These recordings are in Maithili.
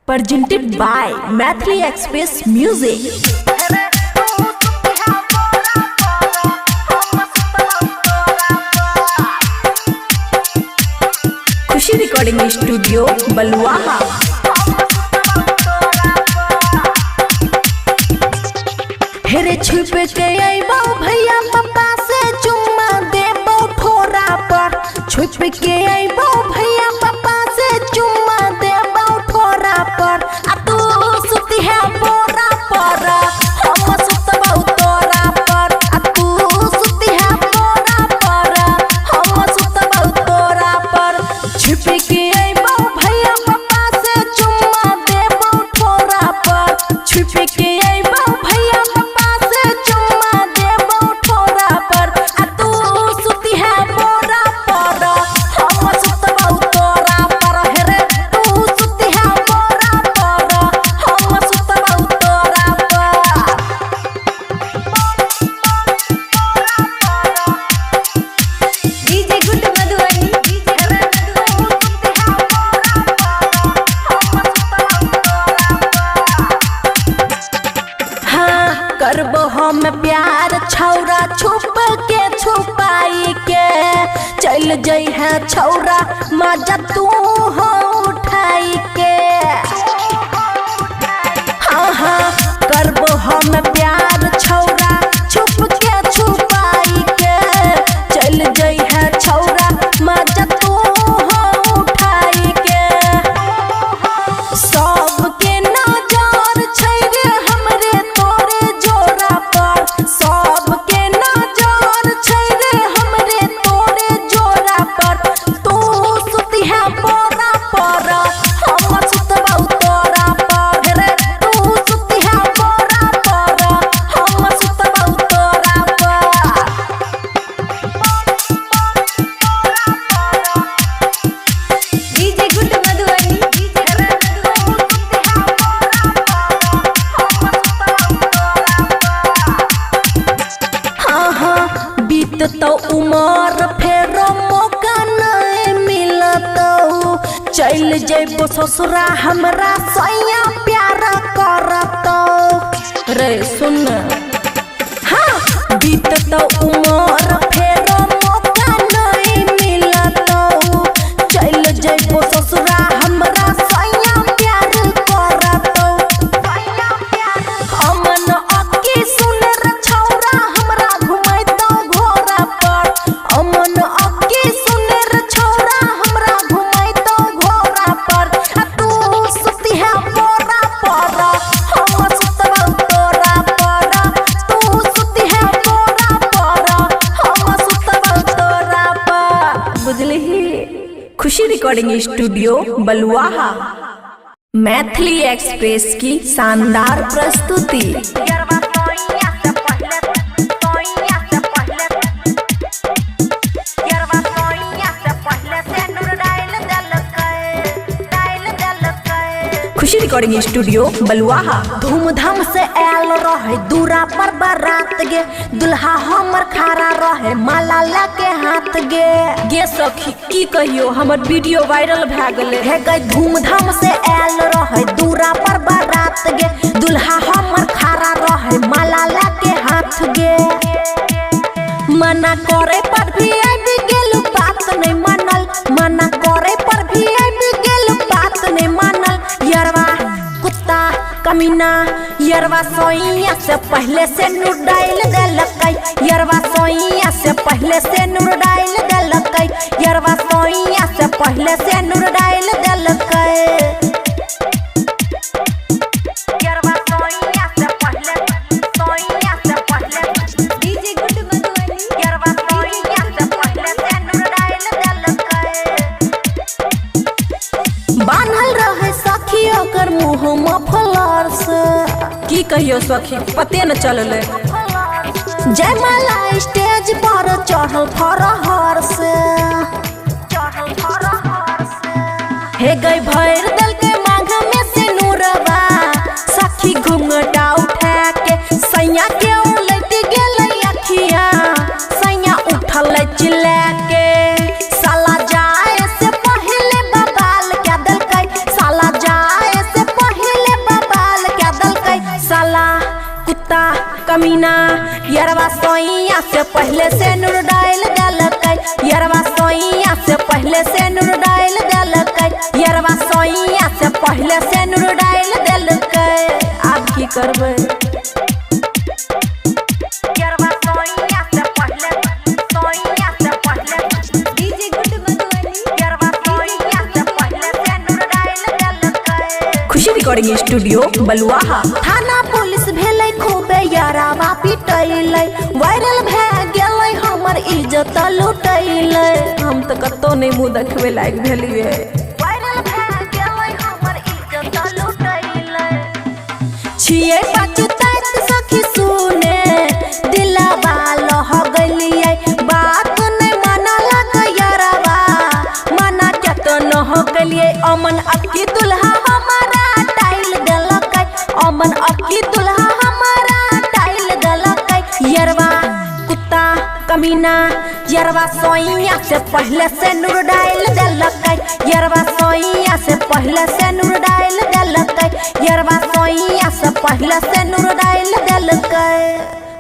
Presented by Maithili Express Music. Khushi recording studio Baluaha. हेरे छुप के अइबो भैया पप्पा से चुम्मा देबो ठोरा पर। छुप के अइबो भैया पप्पा से चुम्मा देबो ठोरा पर। आ तू सुती है बोरा पर, हम सुतबौ तोरा पर। आ तू सुती है बोरा पर, हम सुतबौ तोरा पर। छुप के अइबो भैया पप्पा से चुम्मा देबो ठोरा पर। छुप के अइबो भैया पप्पा से चुम्मा देबो ठोरा पर। आ तू सुती है बोरा पर, हम सुतबौ तोरा पर। हे रे तू सुती है बोरा पर, हम सुतबौ तोरा पर। DJ good Madhubani, DJ good. हाँ करबो हम प्यार छौरा छुप के छुपाई के। चल जई है छौरा मजा तू हो उठाई के। हाँ हाँ करबो हम प्यार छौरा छुप के छुपाई के। चल जई है छौरा मजा तू हो उठाई के। सबके नजर छै रे हमरे तोरे जोरा पर। सबके नजर छै रे हमरे तोरे जोरा पर। तू सुती है बोरा पर, हम सुतबौ तोरा पर। रे तू सुती है बोरा पर, हम सुतबौ तोरा पर। DJ good Madhubani, DJ good. हाँ हाँ बीत तो उमर फेरो मौका नहीं मिलतौ। चल जैबो ससुरा हमरा सैया प्यार करतौ। रे सुन, हाँ बीत तो उमर फेरो मौका नहीं मिलतौ। चल जैबो ससुरा हमरा सैया प्यार करतौ। अमन अक्की सुन रे छौरा हमरा घुमैतौ घोड़ा पर। अमन अक्की सुन रे छौरा हमरा घुमैतौ घोड़ा पर। आ तू सुती है बोरा पर, हम सुतबौ तोरा पर। तू सुती है बोरा पर, हम सुतबौ तोरा पर। बुझलिही। Khushi recording studio Baluaha. Maithili Express की शानदार प्रस्तुति। खुशी रिकॉर्डिंग स्टूडियो बलुआहा। धूमधाम से आयल रहे दूरा पर बारात गे। दुल्हा हमर खारा रहे माला लके हाथ गे। गे सखी की कहियो हमर वीडियो वायरल भए गेलै। हे गई धूमधाम से आयल रहे दूरा पर बारात गे। दुल्हा हमर खारा रहे माला लके हाथ गे। मना करे पर भी आबि गेल बात नहीं मानल। मना करे पर भी आबि गेल बात नहीं मानल। यरवा कुत्ता कमीना, यरवा सोइया से पहले से नूर डाल देलकै। यरवा सोइया से पहले से नूर डाल देलकै। यरवा सोइया से पहले से नूर डाल देलकै। यरवा सोइया से पहले, सोइया से पहले, डीजे गुड मधुबनी, यरवा सोइया से पहले से नूर डाल देलकै। बान्हल रहे सखी ओकर मुँह मफलर से। की कहियो सखी पते न चललै। जयमाला स्टेज पर चढ़ल फरहर से। हे गई भर दल के मांग में से नूरवा। सखी घूंघटा उठा के सैया के उलट गेलै अखिया। सैया उठल चिल्ला के साला जाए से पहले बबाल क्या देलकै। साला जाए से पहले कमीना यरवा सोइया से पहले से नूर डाल देलकै। यरवा सोइया से पहले से नूर डाल देलकै। यरवा सोइया से पहले से नूर डाल देलकै। आब की करबै? यरवा सोइया से पहले, सोइया से पहले, डीजे गुड मधुबनी, यरवा सोइया से पहले से नूर डाल देलकै। खुशी रिकॉर्डिंग स्टूडियो बलुआहा। थाना पुलिस भेलै खूबे यारावा पिटैलै, वायरल भए गेलै हमर इज्जत लुटैलै। हम तऽ कतौ नहि मुँह देखबै लायक भेलियै। वायरल भए गेलै हमर इज्जत लुटैलै। छियै पछताइत सखी सुने दिलवा लह गेलियै, बात नहि मानलक यारवा, मना केतनो हो गेलियै। अमन अक्की दुल्हा हमारा टाइल देलकै। अमन अक्की दुल्हा हमारा टाइल देलकै। यरवा कुत्ता कमीना यरवा सोइया से पहले से नूर डाल देलकै। यरवा सोइया से पहले से नूर डाल देलकै। यरवा सोइया से पहले से नूर डाल देलकै।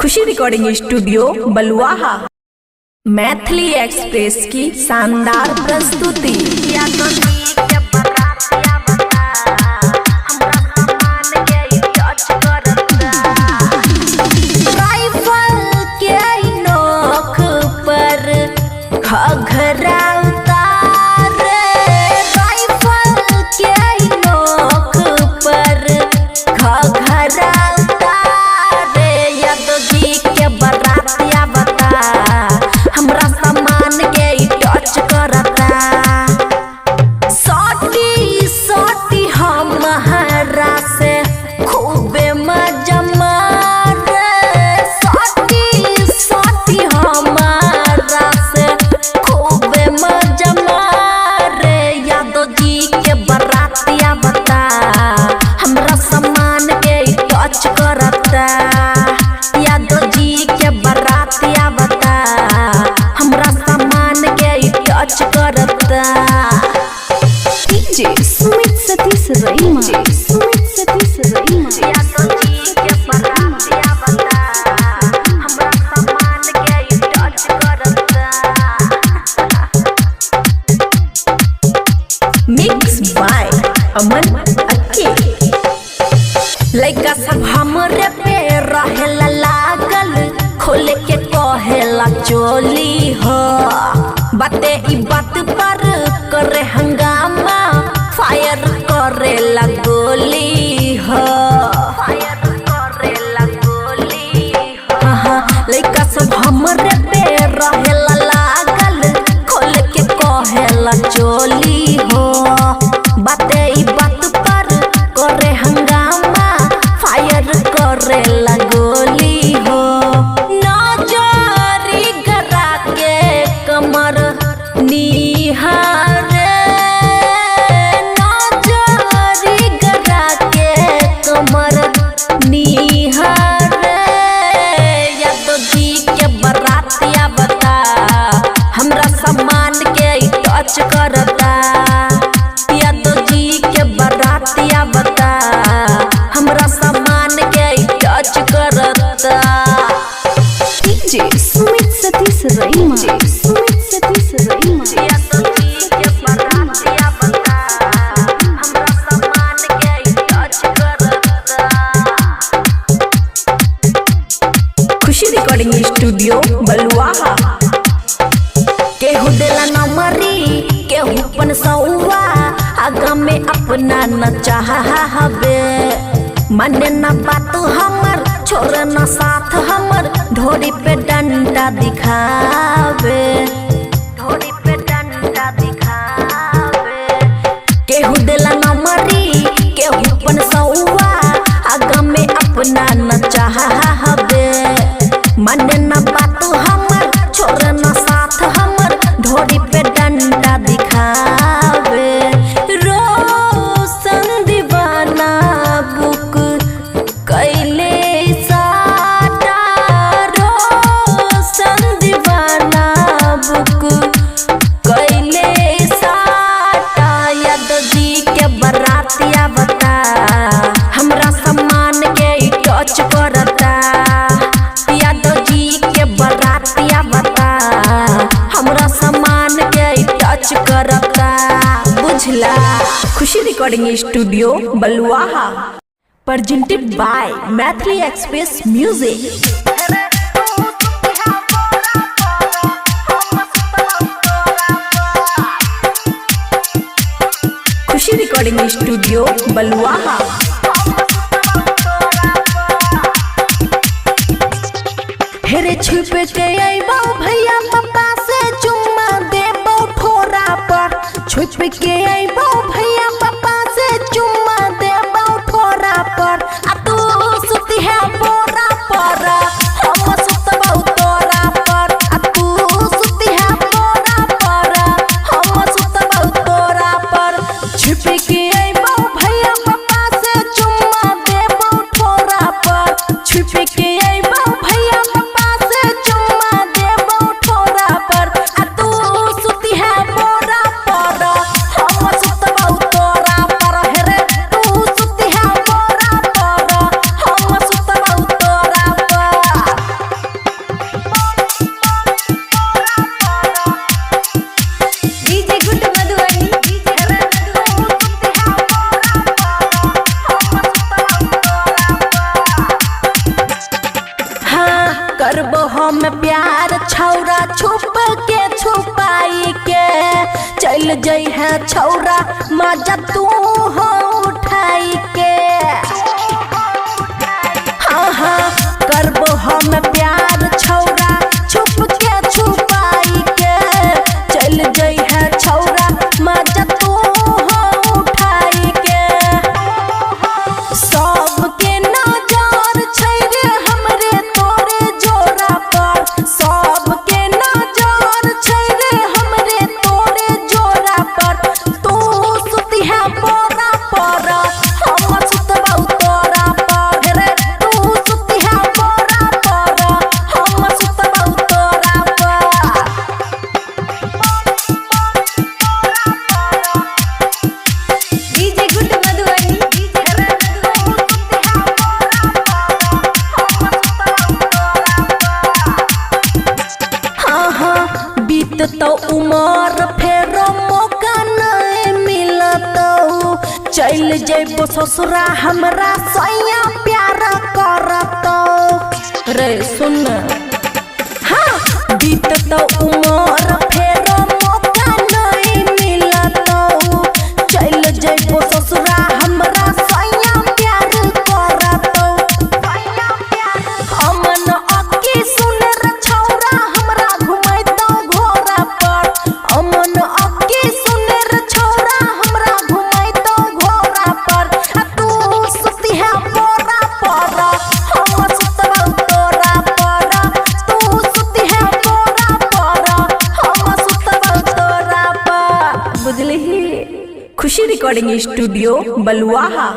खुशी रिकॉर्डिंग स्टूडियो बलुआहा। मैथिली एक्सप्रेस की शानदार प्रस्तुति। राइफल के नोक पर घघरा उतारे, राइफल के नोक पर घघरा उतारे। यादव जी के बरातिया बता हमरा सामान के टच करता। सटी सटी हमारा से खूबे मजा मारे। सटी सटी हमारा से खूबे मजा मारे। यादव जी के बरातिया बता हमरा सामान के टच करता। यादव जी के बरातिया बता हमरा सामान के टच करता। डीजे सुमित सतीश रईमा, सुमित सतीश रईमा। यादव जी के बरातिया बता हमरा सामान के टच करता। मिक्स बाय अमन अक्की। लइका सब हमरे पे रहेला लागल, खोले के कहेला चोली हो। बाते ई बात पर करे हंगामा, फायर करेला गोली हो। फायर करेला गोली हो। हाँ, लइका सब हमरे पे रहेला लागल, खोल के कहेला चोली हो। बाते ई बात पर करे हंगामा, फायर करेला गोली हो। नजरी गरा के कमर निहारे, नजरी गरा के कमर निहारे। यादव जी के बरातिया बता हमरा सामान के टच करता। यादव जी के बरातिया बता हमरा सामान के टच करता। डीजे सुमित सतीश रईमा, सुमित सतीश रईमा। यादव जी के बरातिया बता हमरा सामान के टच करता। खुशी रिकॉर्डिंग स्टूडियो बलुआहा। केहू देला नमरी केहू पन सौआ, आगा में अपना न चाहबे। माने न बात हमर छोड़ न साथ हमर, ढोरी पे डंडा दिखावे। ढोरी पे डंडा दिखावे। केहू देला नमरी केहू पन सौआ, आगा में अपना न चाहबे। माने न बात हमर छोड़ न साथ हमर, ढोरी पे डंडा दिखावे। रोशन दीवाना बुक कैले साटा, रोशन दीवाना book Recording Studio Baluaha. Presented by Maithili Express Music. Khushi Recording Studio Baluaha. हेरे छुप के अइबो भैया पप्पा से चुम्मा देबो ठोरा पर। छुप के अइबो भैया पप्पा से चुम्मा देबो ठोरा पर। आ तू सुती है बोरा पर, हम सुतबौ तोरा पर। आ तू सुती है बोरा पर, हम सुतबौ तोरा पर। छुप के अइबो भैया पप्पा से चुम्मा देबो ठोरा पर। छुप के अइबो भैया पप्पा से चुम्मा देबो ठोरा पर। आ तू सुती है बोरा पर, हम सुतबौ तोरा पर। हे रे तू सुती है बोरा पर, हम सुतबौ तोरा पर। DJ good Madhubani, DJ हाँ करबो हम प्यार छौरा छुप के छुपाई के। चल जई है छौरा मजा तू हो उठाई के। हाँ हाँ करबो हम प्यार छौरा छुप के छुपाई के। चल जई है छौरा मजा तू हो उठाई के। सबके नजर छै रे हमरे तोरे जोरा पर। सबके नजर छै रे हमरे तोरे जोरा पर। तू सुती है बोरा पर, हम सुतबौ तोरा पर। रे तू सुती है बोरा पर, हम सुतबौ तोरा पर। DJ good Madhubani, DJ हाँ हाँ बीत तो उमर फेरो मौका नहीं मिलतौ। चल जैबो ससुरा हमरा सैया प्यार करतौ। रे सुन, हाँ बीत तो उमर फेरो मौका नहीं मिलतौ। चल जैबो ससुरा हमरा सैया प्यार करतौ। अमन अक्की सुन रे छौरा हमरा घुमैतौ घोड़ा पर। अमन अक्की सुन रे छौरा हमरा घुमैतौ घोड़ा पर। आ तू सुती है बोरा पर, हम सुतबौ तोरा पर। तू सुती है बोरा पर, हम सुतबौ तोरा पर। बुझलिही। Khushi Recording Studio Baluaha.